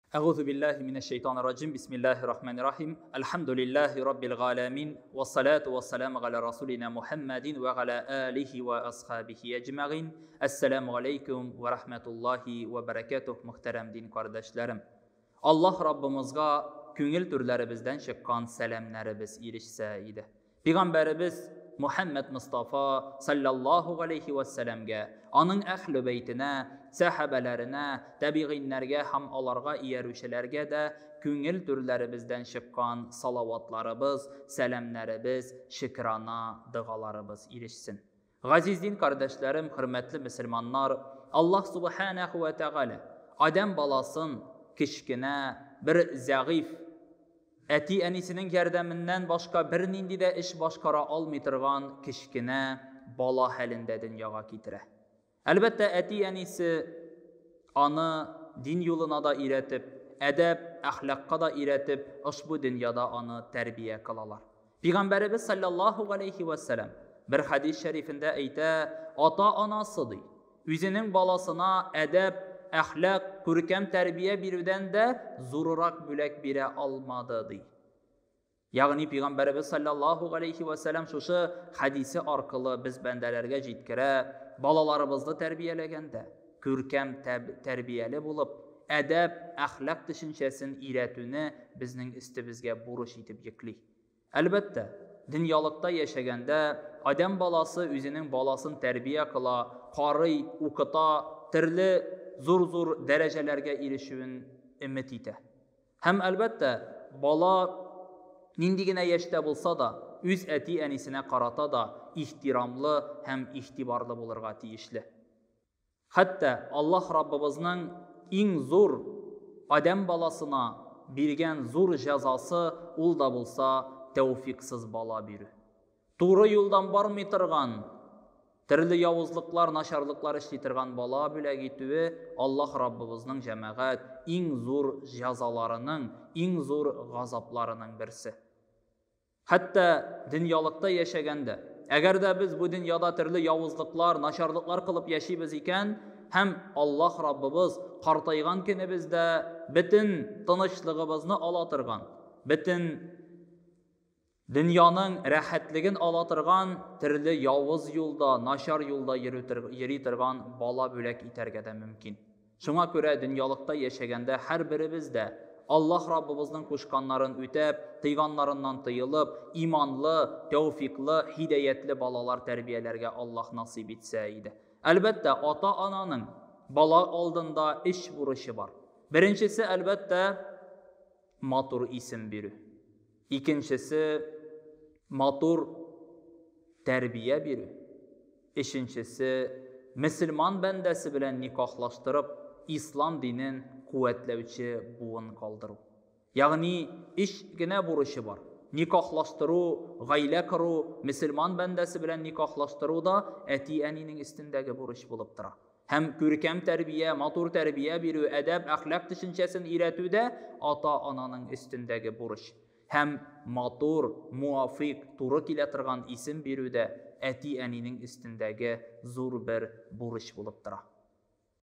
Әгъузу биллаһи минәш шәйтанир раҗим. Бисмиллаһир рахманир рахим. Әлхәмдүлиллаһи раббил галәмин. Вассалату вассаламу галя расулина Мухаммадин ва галя алихи ва асхабихи әҗмәгыйн. Әссәламу алейкум ва рахматуллаһи ва баракатуһ, мөхтәрәм дин кардәшләрем. Аллаһ Раббымызга күңел түрләребездән чыккан сәламнәребез ирешсә иде. Пигамбәребез Мухәммәд Мостафа салләллаһу галәйһи вә сәләмгә, аның әһле бәйтенә, сәхабәләренә, тәбигыйннәргә һәм аларга иярүчеләргә дә күңел түрләребездән чыккан салаватларыбыз, сәламнәребез, шөкрана догаларыбыз ирешсен. Газиз дин кардәшләрем, хөрмәтле мөселманнар, Аллаһ Субханәһү вә Тәгалә адәм баласын кечкенә, бер зәгыйфь, Әти-әнисенең ярдәменнән башка бернинди дә эш башкара алмый торган кечкенә бала хәлендә дөньяга китерә. Әлбәттә, әти-әнисе аны дин юлына да өйрәтеп, әдәп, әхлакка да өйрәтеп, ошбу дөньяда аны тәрбия кылалар. Пигамбәребез салләллаһу галәйһи вә сәлам бер хәдис шәрифендә әйтә, ата-анасы, ди, Үзенең баласына әдәп, әхлак, күркәм тәрбия бирүдән дә зурырак бүләк бирә алмады, ди. Ягъни пәйгамбәребез саллаллаһу галәйһи вә сәлам шушы хәдисе аркылы без бәндәләргә җиткерә, балаларыбызны тәрбияләгәндә, күркәм тәрбияле булып, әдәп, әхлак төшенчәсен өйрәтүне безнең өстебезгә бурыч итеп йөкли. Әлбәттә, дөньялыкта яшәгәндә адәм баласы үзенең баласын тәрбия кыла, карый, укыта, төрле зур-зур дәрәҗәләргә ирешүен өмет итә. Һәм, әлбәттә, бала нинди генә яшьтә булса да, үз әти-әнисенә карата да ихтирамлы һәм игътибарлы булырга тиешле. Хәтта Аллаһ Раббыбызның иң зур адәм баласына биргән зур җәзасы ул да булса тәүфиксыз бала бирү. Туры юлдан бармый торган, төрле явызлыклар, начарлыклар эшли торган бала бүләк итүе Аллаһ Раббыбызның җәмәгать иң зур җәзаларының, иң зур газапларының берсе. Хәтта дөньялыкта яшәгәндә, әгәр дә без бу дөньяда төрле явызлыклар, начарлыклар кылып яшибез икән, һәм Аллаһ Раббыбыз картайган көнебездә бөтен тынычлыгыбызны ала торган, бөтен дөньяның рәхәтлеген ала торган төрле явыз юлда, начар юлда йөри торган бала бүләк итәргә дә мөмкин. Шуңа күрә дөньялыкта яшәгәндә һәрберебез дә Аллаһ Раббыбызның кушканнарын үтәп, тыйганнарыннан тыелып, иманлы, тәүфикълы, һидәятле балалар тәрбияләргә Аллаһ насыйп итсә иде. Әлбәттә, ата-ананың бала алдында өч бурычы бар. Беренчесе, әлбәттә, матур исем бирү. Икенчесе, матур тәрбия бирү. Өченчесе, мөселман бәндәсе белән никахлаштырып, ислам динен куәтләүче буын калдыру. Ягъни, өч генә бурычы бар. Никахлаштыру, гаилә кору, мөселман бәндәсе белән никахлаштыру да әти-әнинең өстендәге бурыч булып тора. Һәм күркәм тәрбия, матур тәрбия бирү, әдәп, әхлак төшенчәсен өйрәтү дә ата-ананың өстендәге бурыч. Һәм матур, муафыйк, туры килә торган исем бирү дә әти-әнинең өстендәге зур бер бурыч булып тора.